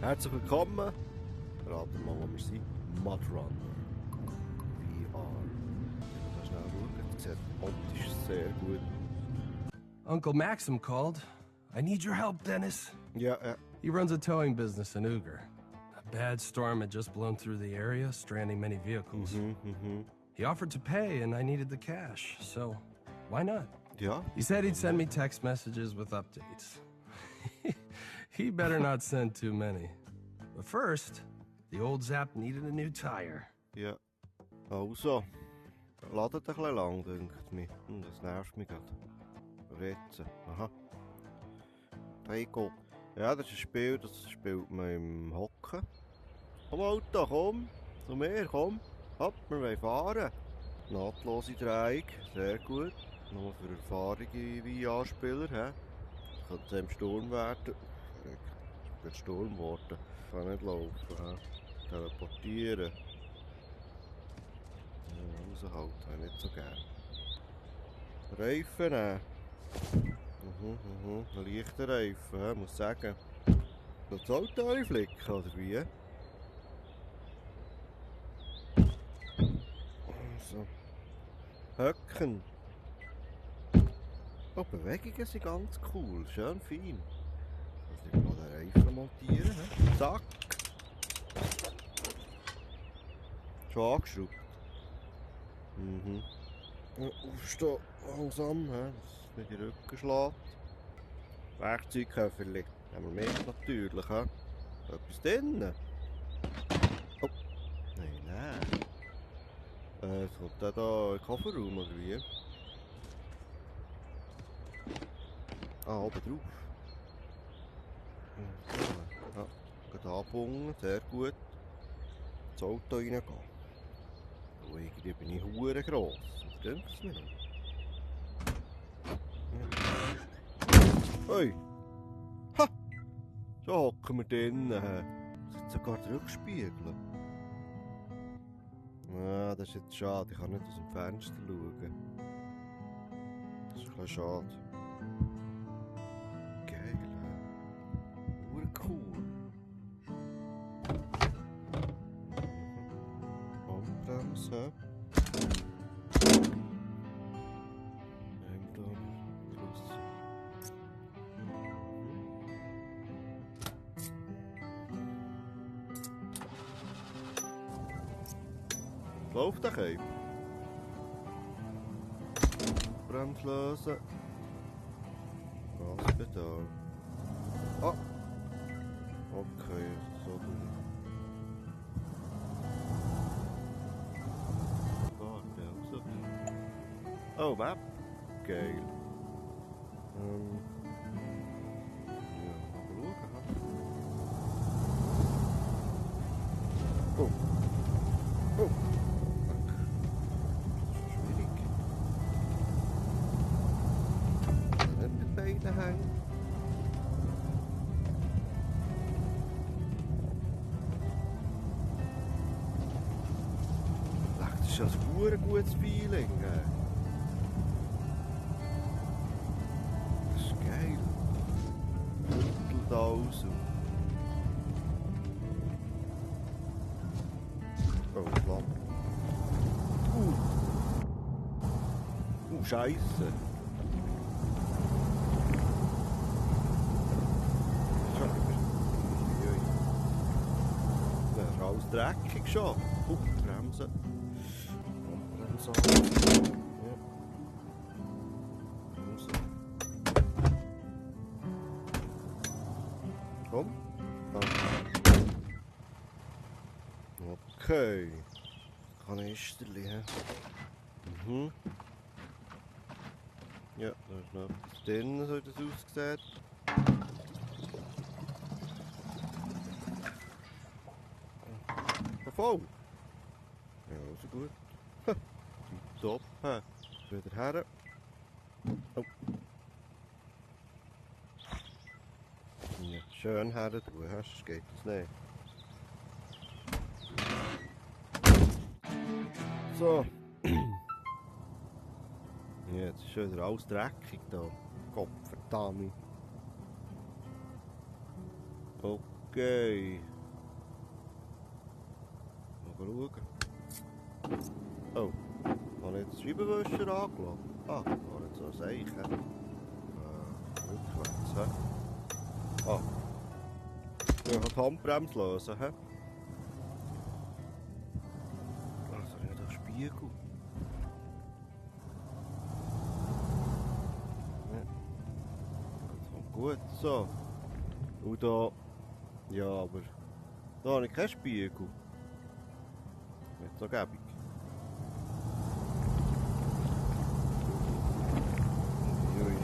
Herzlich willkommen. Raten mal, wo wir sind. Mudrunner. VR. Ich muss schnell schauen. Das sieht optisch sehr gut. Uncle Maxim called. I need your help, Dennis. Ja. He runs a towing business in Ugar. A bad storm had just blown through the area, stranding many vehicles. He offered to pay, and I needed the cash, so why not? Ja. He said he'd send me text messages with updates. He better not send too many. But first, the old Zap needed a new tire. Ja. Also. Ladet ein bisschen lang, denkt mir. Das nervt mich gerade. Ritzen. Aha. Teigo. Ja, das ist ein Spiel, das spielt man im Hocken. Komm Auto, komm. Zu mir, komm. Hopp, wir wollen fahren. Nahtlose Drehung, sehr gut. Nur für erfahrene VR-Spieler. Das könnte im Sturm werden. Es wird Sturm geworden. Kann nicht laufen. Teleportieren. Ja, raushalten, habe ich nicht so gern. Reifen nehmen. Ein leichter Reifen, muss sagen. Soll das Auto einflicken, oder wie? So. Höcken. Oh, Bewegungen sind ganz cool, schön fein. Ich muss mal den Reifen montieren. Zack. Schon angeschraubt. Aufstehen, langsam, dass es nicht in den Rücken schlägt. Werkzeugköfferli. Haben wir mit natürlich. Etwas drin. Oh. Nein. Kommt der da in den Kofferraum oder wie? Ah, oben drauf. Ja, geht angebunden, sehr gut. Ins Auto reingehen. Oh, irgendwie bin ich hure gross. Was denkt es mir noch? Hey! Ha! So hocken wir drinnen. Es hat sogar den Rückspiegel. Ah, das ist jetzt schade. Ich kann nicht aus dem Fenster schauen. Das ist ein bisschen schade. Geil. Cool. Handbremse. Läuft der Keim? Bremse lösen. Gaspedal. Ah! Okay, so gut. Also. Oh, Map. Geil. Ja, mal schauen. Oh. Oh. Schwierig. Nicht mit beiden hängen. Das ist ein gutes Feeling. Das ist geil. Rüttelt alles. Oh, Lampe. Scheisse. Das ist alles dreckig schon. Bremsen. So. Ja. Komm. Okay. Kanisterli. Ja, da ist noch etwas drin, so das aussieht. Voll. Ja, so gut. Top. Wieder her. Oh. Ja, schön her tun, sonst geht das nicht. So. Ja, jetzt ist schon wieder alles dreckig da. Gott verdammt. Okay. Mal schauen. Oh, habe ich jetzt den Scheibenwischer angelassen? Ah, war jetzt so ein Zeichen. Rückwärts, hä? Ah. Ich kann die Handbremse lösen, hä? Also, ich habe einen Spiegel. Ja. Das kommt gut so. Und da... Ja, aber... Da habe ich keinen Spiegel. Nicht so gäbig. Ui.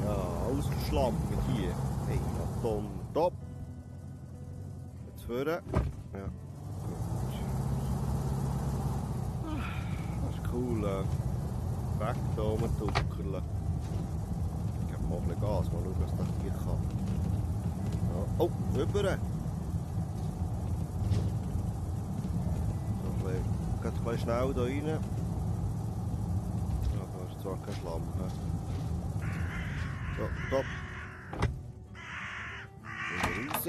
Ja, alles verschlammt hier. Hey, na Ton, top. Jetzt vorne. Ja, gut. Das ist cool. Weg da rumtuckerl. Ich gebe mal ein bisschen Gas, mal schauen, was das hier kann. Ja. Oh, rüber. So ein bisschen schnell da rein. Ja, da ist zwar kein Schlamm. So, top. Wieder raus.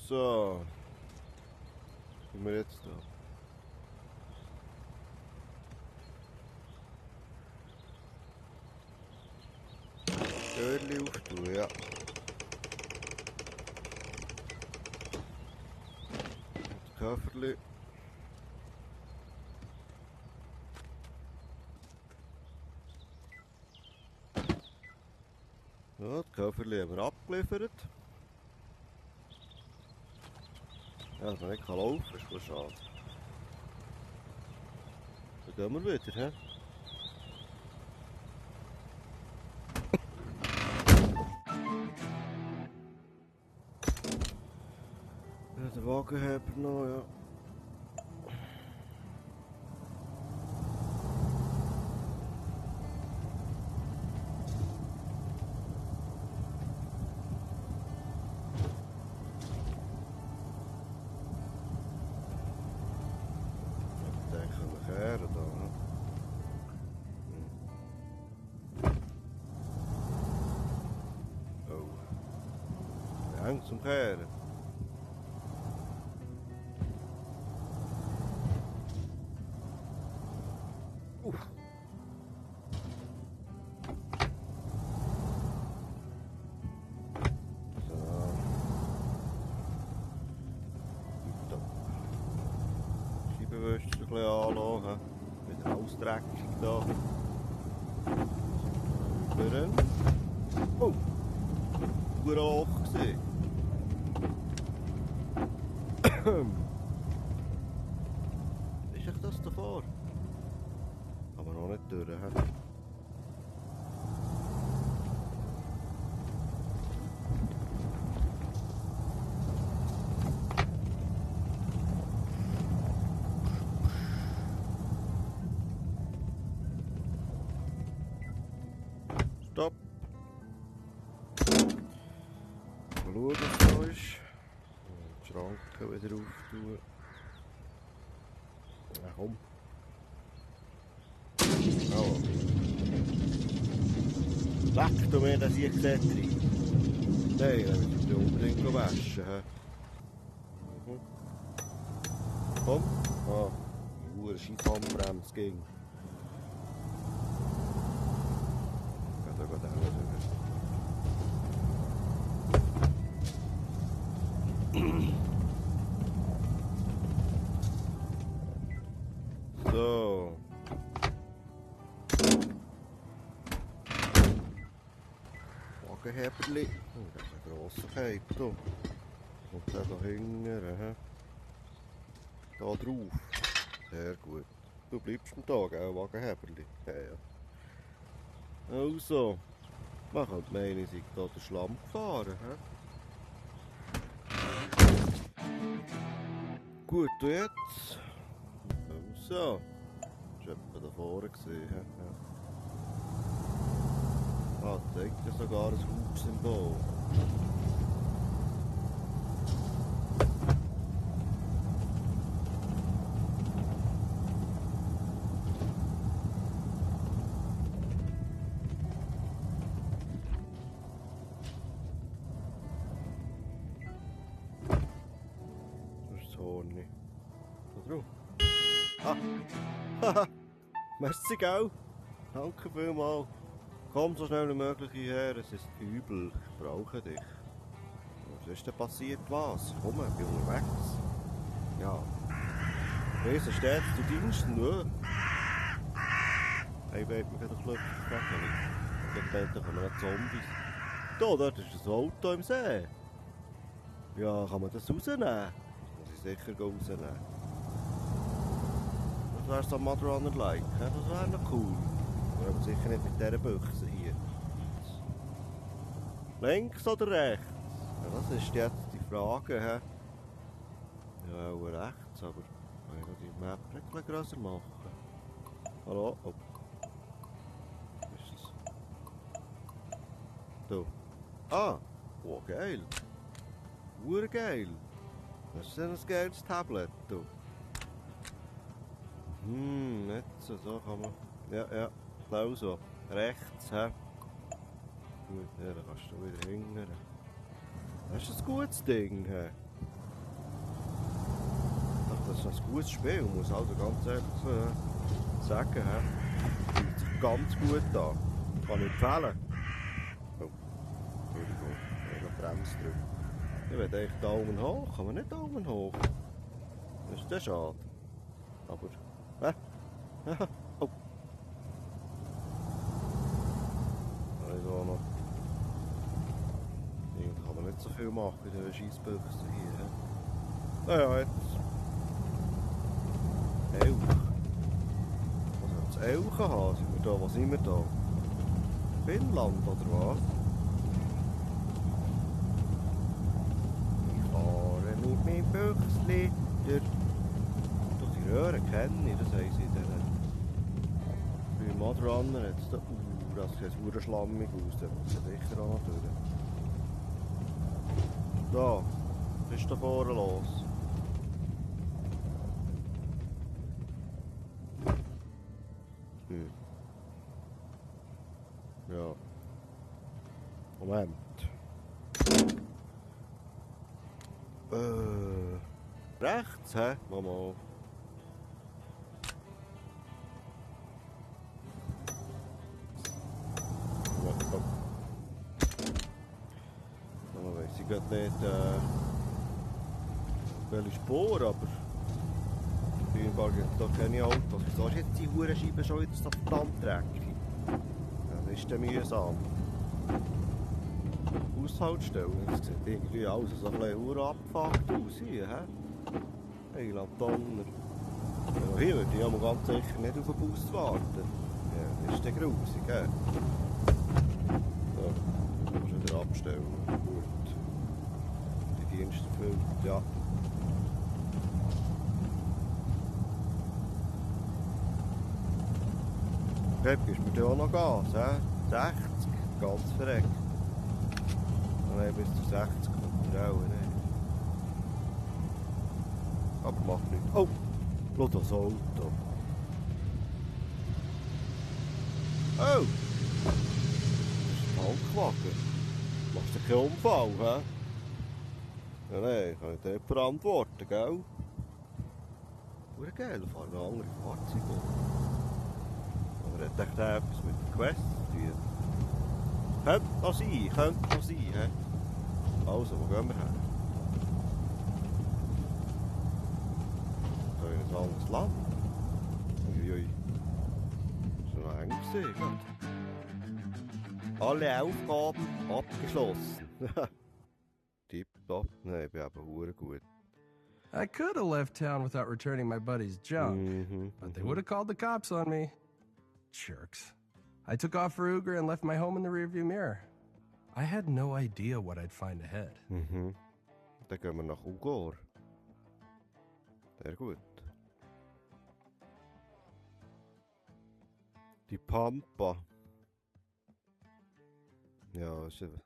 So. Was sind wir jetzt da? Türchen auftun, ja. Das Köfferli. Ja, das Köfferli haben wir abgeliefert. Ja, dass man nicht laufen kann, ist schon schade. Dann gehen wir wieder, hä? Ja, den Wagenheber noch, ja. Den können wir kehren da, ne? Oh. Eng zum Kehren. Scheibenwischer ein bisschen anlassen. Wieder alles dreckig da. Rüber. Oh! Ein Loch gesehen. Ist echt das davor? Aber noch nicht durch, hä? Stopp! Mal schauen, was da ist. Die Schranke wieder auftun. Ja, komm. Oh. Weg du mir, dass ich gesehen habe. Nein, dann muss ich unbedingt waschen. Mhm. Komm. Ah, die Uhr Scheisshandbremse ging. Ja, da geht auch nicht rüber. So. Wagenheberli. Oh, das ist ein grosser Cape hier. Und der da hinten, da drauf. Sehr gut. Du bleibst am Tag, auch Wagenheberli. Ja, ja. Also, man könnte meinen, ich sei hier den Schlamm gefahren. Gut, und jetzt? So. Das war etwa da vorne gesehen. Ja. Ah, zeigt ja sogar ein Hubsymbol. Merci, gell? Danke vielmals. Komm so schnell wie möglich hierher, es ist übel. Ich brauche dich. Was ist denn passiert? Was? Komm, ich bin unterwegs. Ja. Wees steht zu Diensten, ne? Hey, weet mir gerade glücklich weg. Dort kommen noch Zombies. Da, dort ist ein Auto im See. Ja, kann man das rausnehmen? Das muss ich sicher rausnehmen. Das wäre so Mother Runner-like. Das wäre noch cool. Aber sicher nicht mit dieser Büchse hier. Links oder rechts? Ja, das ist jetzt die Frage. He? Ja, auch rechts, aber ich kann die Map etwas grösser machen. Hallo? Oh. Was ist das? Da. Ah! Oh, geil! Urgeil! Das ist ein geiles Tablet. Du. Jetzt so kann man. Ja, so. Rechts, hä? Gut, ja, dann kannst du wieder hingern. Das ist ein gutes Ding, hä? Ach, das ist ein gutes Spiel, muss also ganz ehrlich sagen, hä? Fühlt sich ganz gut an. Kann ich empfehlen. Oh, Entschuldigung, ich habe Bremse drücken. Ich will eigentlich Daumen hoch, aber nicht Daumen hoch. Das ist ja schade. Aber, oh. Also noch. Irgendwie kann man nicht so viel machen in dieser Scheissbüchse hier. Naja, jetzt. Elch. Was soll das Elchen haben? Sind wir da? Was sind wir da? Finnland oder was? Ich fahre mit meinem Büchsli durch die Röhre, kenne ich, das heisst in dieser. Bei Mother Runner jetzt da. Das sieht sehr schlammig aus, da muss ich sicher auch noch durch. Da, was ist da vorne los? Ja. Moment. Rechts, hä? Mama. Ich weiß nicht, welche Spur, aber scheinbar gibt es da keine Autos. Wieso ist jetzt die Hurenscheibe schon wieder so verdammt dreckig? Ja, das ist dann mühsam. Haushaltsstellen, das sieht irgendwie alles so ein bisschen abgefuckt aus hier, hä? Hey, Lattoner. Ja, hier würde ich ja mal ganz sicher nicht auf den Bus warten. Ja, das ist dann grusig, hä? So, kannst du wieder abstellen. Gut. Die Dienste erfüllt, ja. Okay, gibst du mir da auch noch Gas, hä? 60, ganz verreckt. Nein, bis zu 60 kommt er auch nicht. Aber macht nichts. Oh! Schau das Auto. Oh! Das ist ein Tankwagen. Machst du keinen Unfall, hä? Ja, nein, ich kann nicht dort verantworten, gell? Hure geil, da fahren noch andere Fahrzeuge. Aber hat echt etwas mit der Quest zu tun? Könnte noch sein, hä? Also, wo gehen wir her? Da in ein anderes Land. Uiui. Das war noch eng gewesen, gell? Alle Aufgaben abgeschlossen. Tipptopp. Nein, ich bin eben hure gut. I could have left town without returning my buddy's junk, but they would have called the cops on me. Jerks. I took off for Uger and left my home in the rearview mirror. I had no idea what I'd find ahead. Dann gehen wir nach Ugor. Sehr gut. Die Pampa. Ja, ist eben.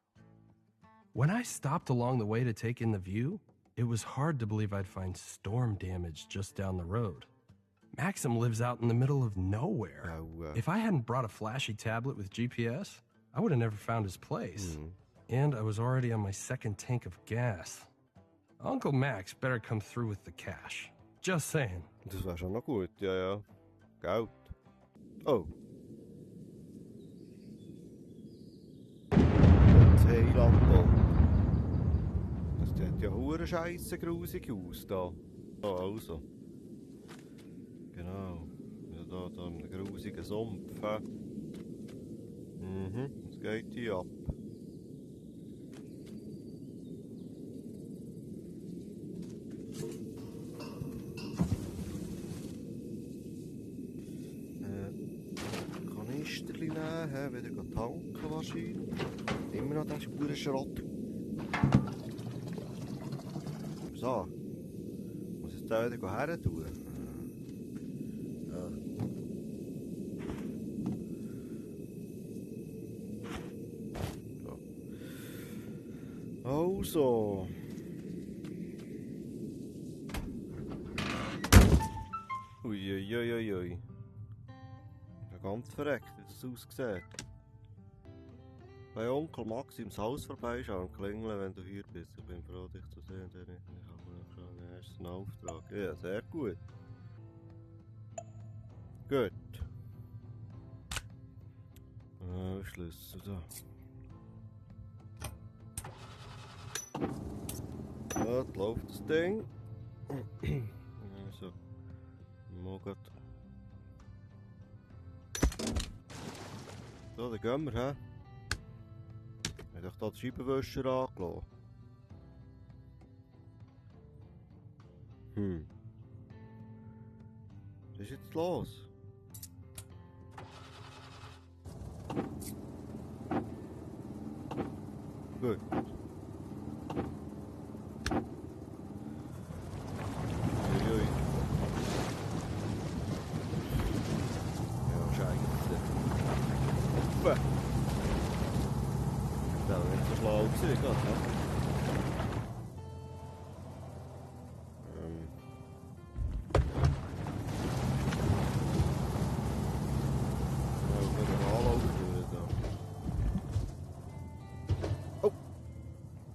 When I stopped along the way to take in the view, it was hard to believe I'd find storm damage just down the road. Maxim lives out in the middle of nowhere. If I hadn't brought a flashy tablet with GPS, I would have never found his place. And I was already on my second tank of gas. Uncle Max better come through with the cash. Just saying. Das wäre schon noch gut, ja, ja. Geld. Oh. Das Heiland. Das sieht ja hure scheisse grusig aus da. Oh, also. Genau. Ja, da in einem grusigen Sumpf. Jetzt geht die ab. Kanisterchen nehmen, wieder tanken wahrscheinlich. Immer noch den spuren Schrott. So. Muss ich jetzt da wieder her tun? Ja. So. Also. Uiuiuiui. Ganz verreckt, wie es aussieht. Bei Onkel Max im Haus vorbeischauen, klingeln, wenn du hier bist. Ich bin froh, dich zu sehen, denn ich habe noch schon den ersten Auftrag. Ja, sehr gut. Gut. Schlüssel da. Ja, da läuft das Ding. Also, mal grad. So, dann gehen wir, hä? Ich habe hier den Scheibenwischer angelassen. Was ist jetzt los? Gut. Uiui. Ja, scheiße. Uppe. Das war nicht so schlau gewesen, gerade, ne?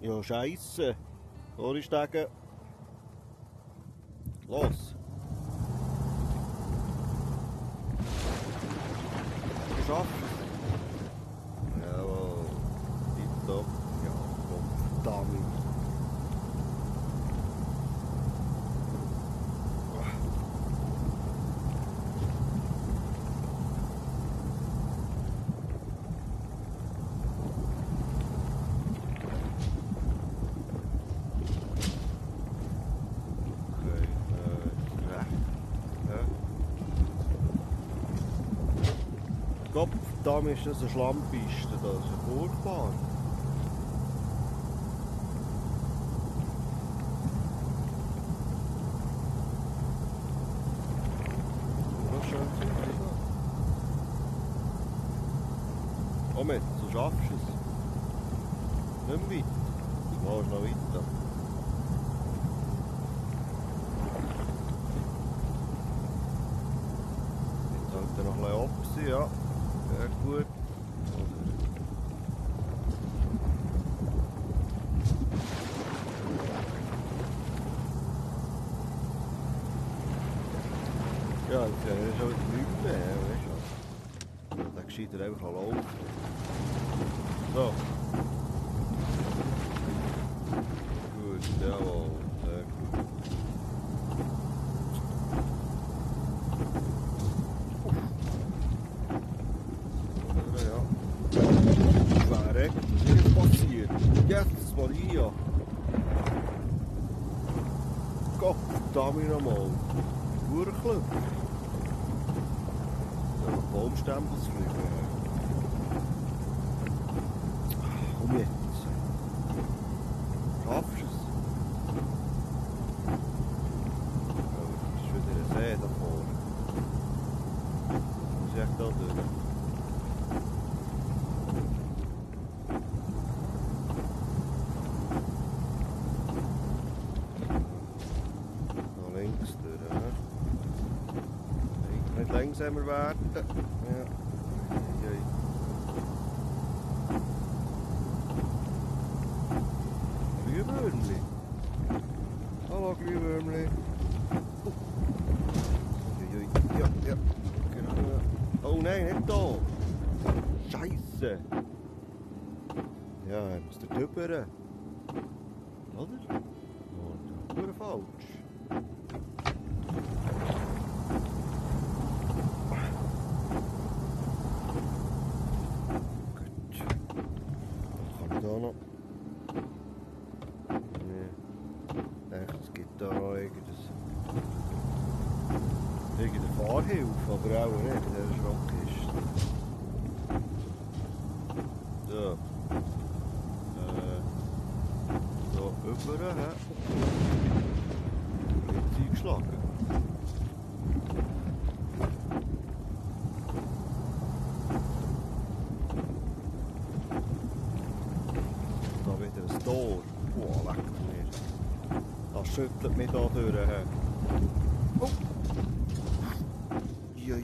Ja, scheisse. Vorsteigen. Los. Geschafft. Jawohl. Tipptopp. Ja, verdammt. Gottverdammt, ist das eine Schlammpiste, das ist ja furchtbar. Das ist schön zu. Komm mit, so schaffst du es. Nicht mehr weit. Du machst noch weiter. Jetzt sollte noch ein bisschen ab sein, ja. Sehr gut. Ja, jetzt kann ich schon wieder nichts mehr, weißt du. Dann geschieht er einfach laufen. So. Gut, jawohl. Sehr gut. Verreckt, was ist jetzt passiert? Jetzt, Maria! Gottverdammt nochmal! Urklub! Ja, noch Baumstempels fliegen. Komm jetzt! Schaffst du es? Ja, das ist wieder ein See da vorne. Muss ich echt da durch? Nicht langsamer werden. Ja. Glühwürmli. Hallo Glühwürmli. nein, nicht da. Scheiße. Ja, ich muss da drüber. Oder? Oh, das ist falsch. Gut. Dann kann ich da noch... Nee. Echt, es gibt da noch irgendeine Fahrhilfe, aber auch nicht in dieser Schrottkiste. So. So, rüber, hä? Jetzt eingeschlagen. Da wieder ein Tor. Boah, leck mir. Das schüttelt mich da durch, hä? Oh!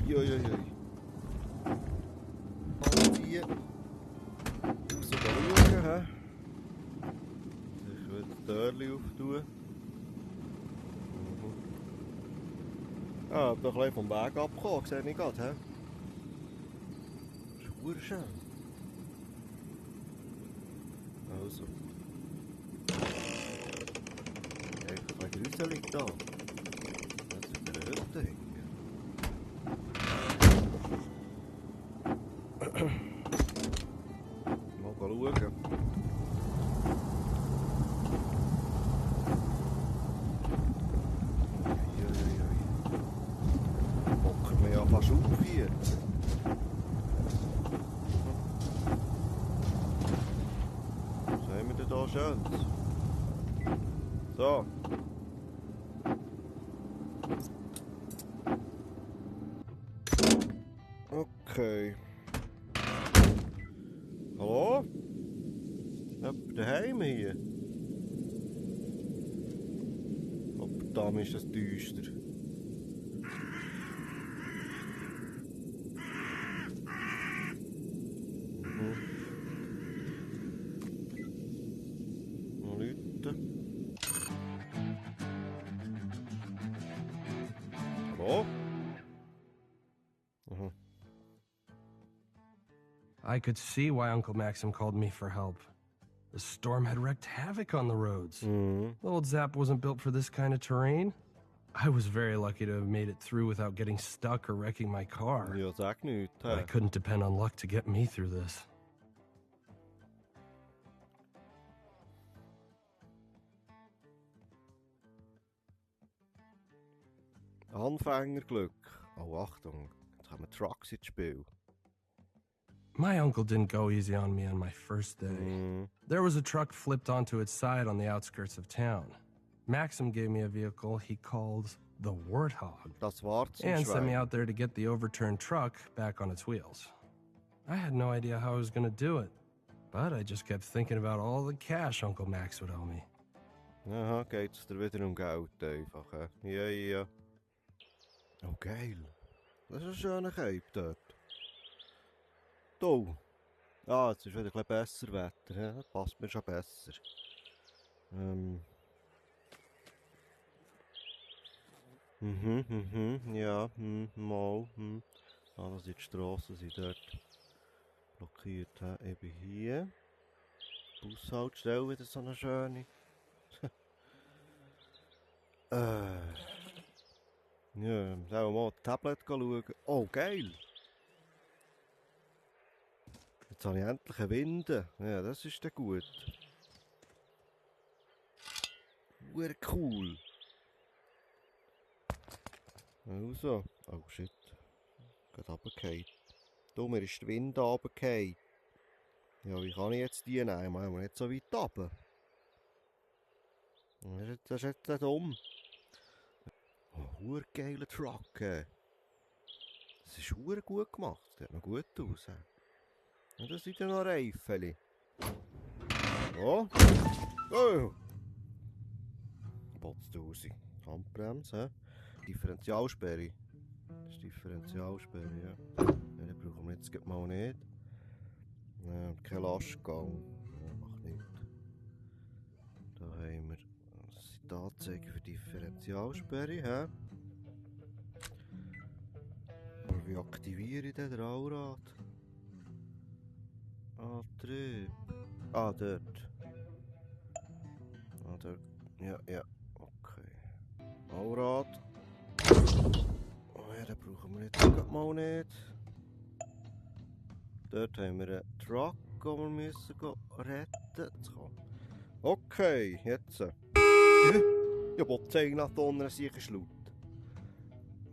Joi. Anziehen. Muss sogar schauen, hä? Ich will das Türchen auftun. Ah, ich bin doch ein bisschen vom Weg abgekommen, sehe ich gerade, hä? Das ist verdammt schön. Also. Einfach ein bisschen Grüße da. Jetzt ist eine Hütte hin. Mal schauen. Bocken wir ja fast auf hier. Was haben wir denn da Schönes? So. Okay. Hallo? Jemand daheim hier? Oh, verdammt ist das düster. Noch Leute. Hallo? Aha. I could see why Uncle Maxim called me for help. The storm had wreaked havoc on the roads. The old Zap wasn't built for this kind of terrain. I was very lucky to have made it through without getting stuck or wrecking my car. Ja, sag nicht. I couldn't depend on luck to get me through this. Anfängerglück. Oh, Achtung. Jetzt haben wir Trucks ins Spiel. My uncle didn't go easy on me on my first day. There was a truck flipped onto its side on the outskirts of town. Maxim gave me a vehicle he called the Warthog. Das war's And sent me out there to get the overturned truck back on its wheels. I had no idea how I was going to do it, but I just kept thinking about all the cash Uncle Max would owe me. Aha, geht's dir wieder um Geld einfach, hä? Ja. Oh, geil. Das ist ein schöner Cape dort. Da. Ah, jetzt ist wieder ein bisschen besser Wetter, hä? Das passt mir schon besser. Ja, mal, Ah, das sind die Strassen, sind dort blockiert, hä? Eben hier. Bushaltestelle wieder so eine schöne. Ja, sollen wir mal das Tablet schauen? Oh, geil! Jetzt habe ich endlich eine Winde. Ja, das ist dann gut. Cool. Also. Oh shit. Geht runtergefallen. Da, mir ist die Winde runtergefallen. Ja, wie kann ich jetzt die nehmen? Wir haben nicht so weit runter. Das ist jetzt dumm. Oh, geiler Truck. Das ist gut gemacht. Das sieht noch gut aus. Und da sind ja noch Reifen. Oh. Oh. Botzt raus. Handbremse. Differentialsperre. Das ist Differentialsperre, ja. Die brauchen wir jetzt mal nicht. Kein Lastgang. Ja, macht nichts. Da haben wir die Anzeige für Differentialsperre. Wie aktiviere ich den Allrad? Antrieb. Ah, dort. Ah, dort. Ja, ja. Okay. Allrad. Oh ja, den brauchen wir jetzt gerade mal nicht. Dort haben wir einen Truck, den wir müssen retten. Okay, jetzt. Ja, Bob, zeig nach da unten, sicher Schlut.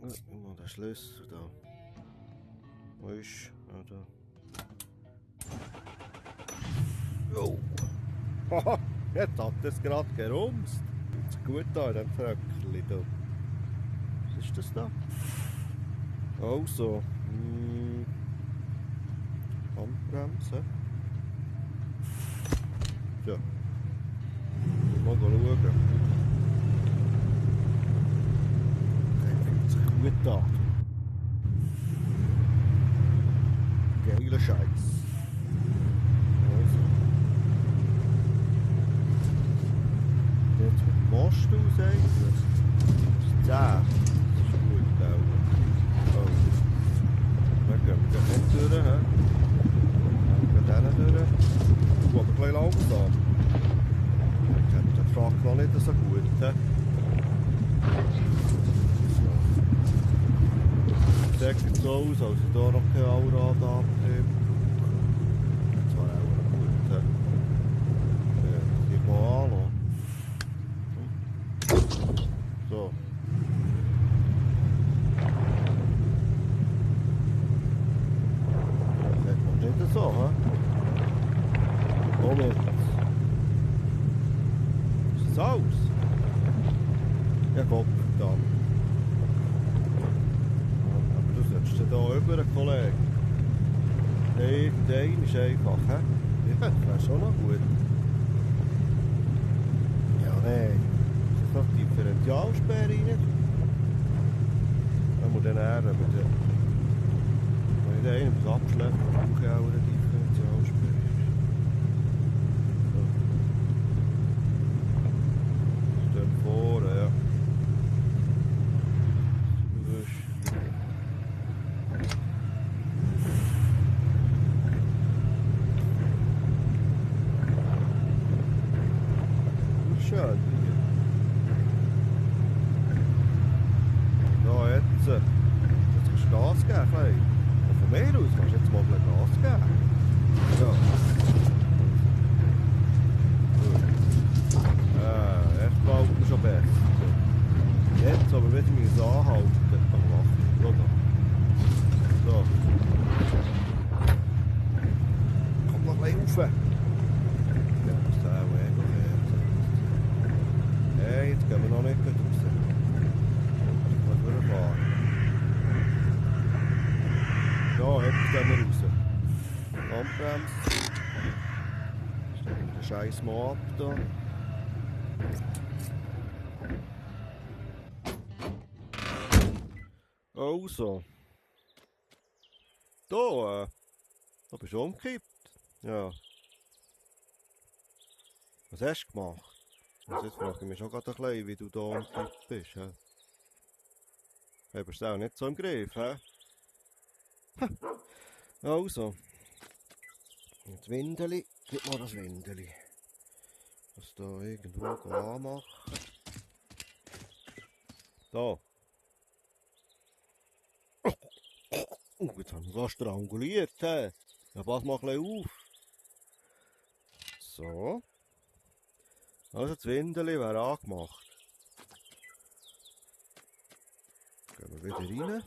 Ich muss den Schlüssel da. Wo ist? Ah, da. Oh! Haha, jetzt hat es gerade gerumst. Jetzt gut da in dem Tröckchen da. Was ist das da? Also. Handbremse. Ja. Mal schauen. Der fühlt sich gut an. Geiler Scheiß. Also. Jetzt mit dem Mast aus eigentlich. Das ist 10. Das ist gut, auch. Also. Dann gehen wir nicht durch. Dann gehen wir durch. Du aber ein bisschen langsam. Ich kenne den Truck noch nicht so gut. Sieht jetzt so aus, als ich hier noch kein Allradantrieb. Das war auch gut. Ich mal anlassen. So. Das sieht man nicht so, hä? Moment. Ist das aus? Ja, Gott, verdammt. Aber du solltest ja hier rüber, Kollege. Irgendein ist einfach, hä? Ja, das wäre schon noch gut. Ja, nein. Ist das noch die Differentialsperre rein? Wenn wir dann eher, wenn ich den einen abschleppen, brauche ich auch eine Differentialsperre. So. Stehen vorne, ja. Schön hier. Ja, jetzt kannst du Gas geben, klein. Und von mir aus kannst du jetzt mal ein bisschen Gas geben. Ja. Gut. Jetzt gefällt mir schon besser. Jetzt aber wieder müssen anhalten. Schau da. So. Komm noch ein bisschen rauf. Ja, das ist auch hey, jetzt gehen wir noch nicht raus. Ich muss wieder fahren. Ja, jetzt gehen wir raus. Handbremse. Stellen wir den Scheiß mal ab da. Also. Da bist du umgekippt. Ja. Was hast du gemacht? Also jetzt frage ich mich schon gerade ein bisschen, wie du da umgekippt bist. He? Hast du auch nicht so im Griff, hä? Also. Das Windeli. Gib mal das Windeli. Das da irgendwo anmachen. Da. Jetzt haben wir so stranguliert. He? Ja, pass mal ein bisschen auf. So. Also das Windeli wäre angemacht. Gehen wir wieder rein.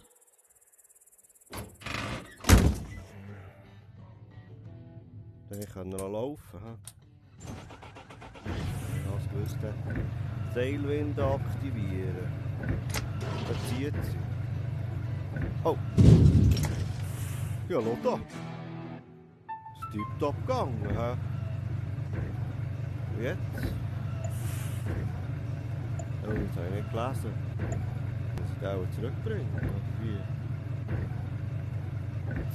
Dann können wir laufen. Ich habe es gewusst. Seilwind aktivieren. Da zieht sie. Oh! Ja, schau da. Es ist tiptop gegangen. Jetzt? Oh, das habe ich nicht gelesen. Muss ich den auch zurückbringen? Oder wie?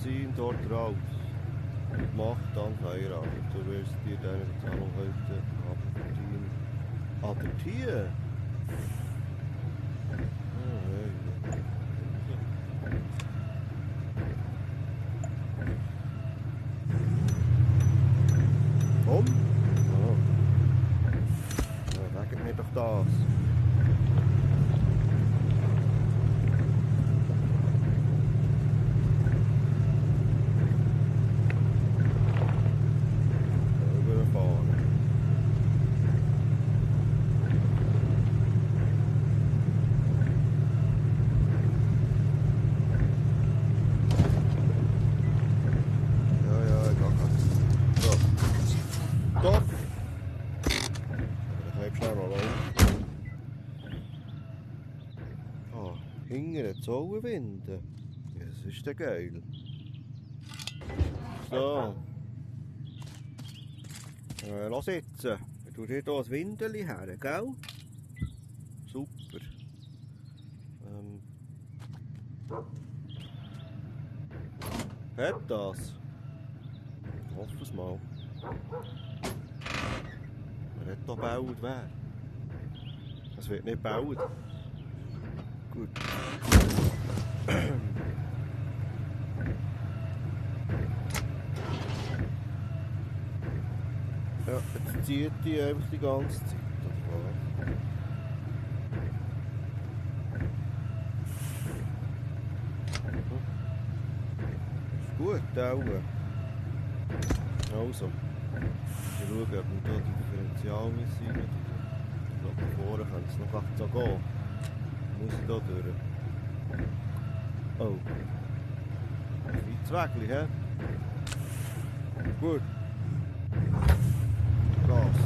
Ziehen dort raus. Und mach dann Feierabend. Du wirst dir deine Bezahlung heute adoptieren. Komm! Oh. Ja, sagt mir doch das. Zauberwinde. Ja, das ist ja geil. So. Lass jetzt. Ich tue dir hier ein Windeli her, gell? Super. Hat das? Ich hoffe es mal. Er hat hier gebaut, wer? Es wird nicht gebaut. Gut. Ja, jetzt zieht die einfach die ganze Zeit. Ist gut, die Augen. Also, wir schauen, ob wir hier die Differential müssen. Ich glaube, da vorne kann es noch so gehen. Muss ich da durch? Oh. Ein kleines Wägli, hä? Gut. Gas.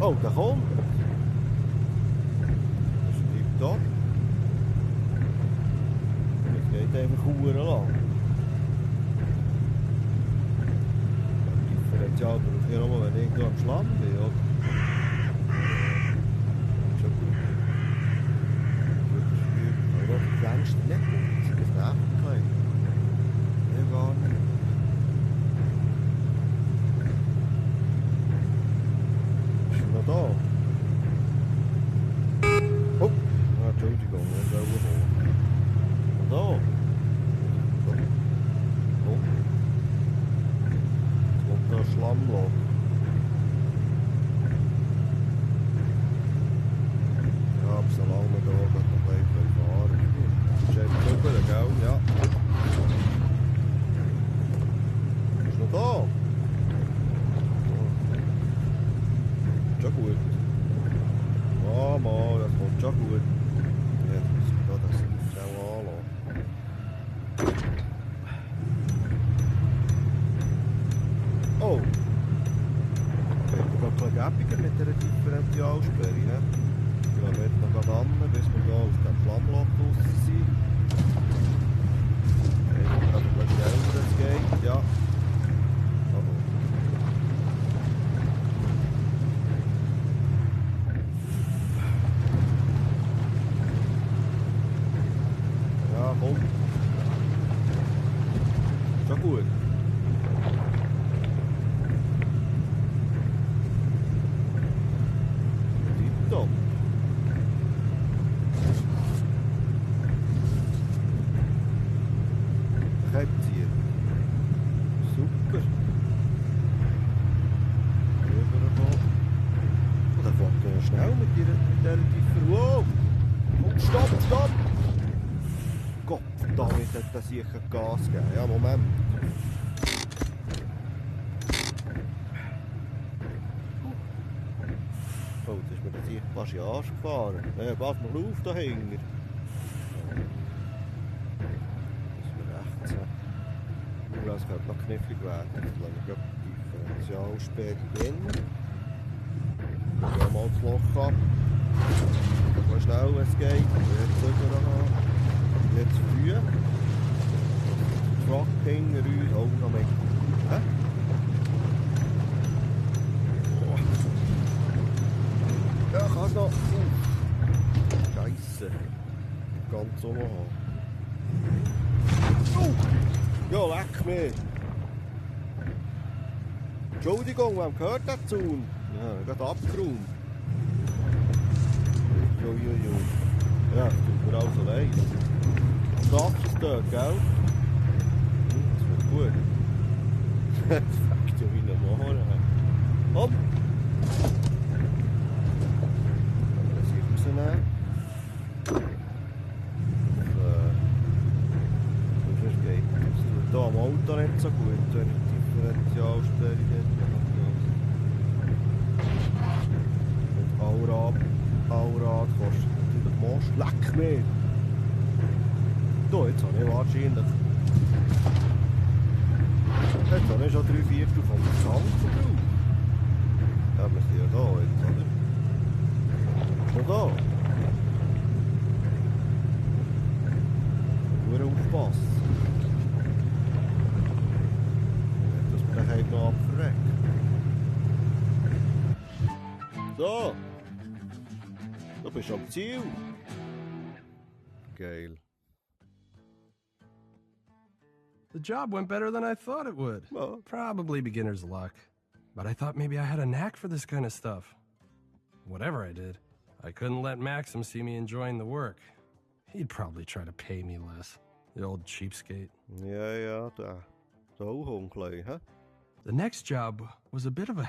Oh, der kommt. Das ist tipptopp. Das geht einfach verdammt lang. Differential brauche ich nur, wenn ich irgendwo am Schlamm bin, oder? Du denkst nicht, sie das nervt gleich. Nee, gar nicht. Ist er noch da? Oh! Ah, Entschuldigung, ich will auch hoch. Da? Oh. Jetzt kommt da ein Schlammloch. Ja, aber solange wir da noch ein bisschen fahren. Das ist einfach drüber, gell? Ja. Ist noch da? Schon gut. Ah, mal, das kommt schon gut. Jetzt muss ich da das Lift auch anlassen. Oh! Geht doch ein bisschen gäbiger mit dieser Differentialsperre, ne? Ja, wir jetzt noch gerade an, bis wir hier aus dem Schlammloch draussen sind. Ich kann ein bisschen älter es geht, ja. Ja, komm. Schon gut. Tipptopp. Ziehen. Super. Rüberkommen. Und dann fährt er schnell mit dieser Differ. Wow! Und stopp! Gott, damit hat er sicher Gas gegeben. Ja, Moment. Oh, jetzt ist mir das sicher fast in den Arsch gefahren. Ja, pass mal auf da hinten. Das könnte noch knifflig werden. Jetzt lasse ich die Differentialsperre drin. Ich gehe mal das Loch ab. So schnell es geht. Jetzt rüber haben. Jetzt früh. Truck hinter uns. Oh, noch mehr. Hä? Oh. Ja, kannst noch. Scheisse. Ganz so haben. Ja, leck mich! Entschuldigung, wem gehört der Zaun? Ja, gerade abgeräumt. Uiuiui. Ja, das tut mir also leid. Du darfst es dort, gell? Das wird gut. Fuck du wie normal. Hopp! Das hier rausnehmen. Sonst geht es. Hier am Auto nicht so gut, wenn ich die Differentialstellung hätte. Und Allrad kostet natürlich Most. Leck mir! Da, jetzt habe ich wahrscheinlich... Jetzt habe ich schon 3/4 vom Tankverbrauch. Ja, wir sind ja da jetzt, oder? Und da. Nur aufpassen. Dass wir den Heim noch abverrecken. So. Du bist am Ziel. Geil. The job went better than I thought it would. Well. Probably beginner's luck. But I thought maybe I had a knack for this kind of stuff. Whatever I did, I couldn't let Maxim see me enjoying the work. He'd probably try to pay me less. The old cheapskate. Ja, da. So, Hunklein, huh? The next job was a bit of a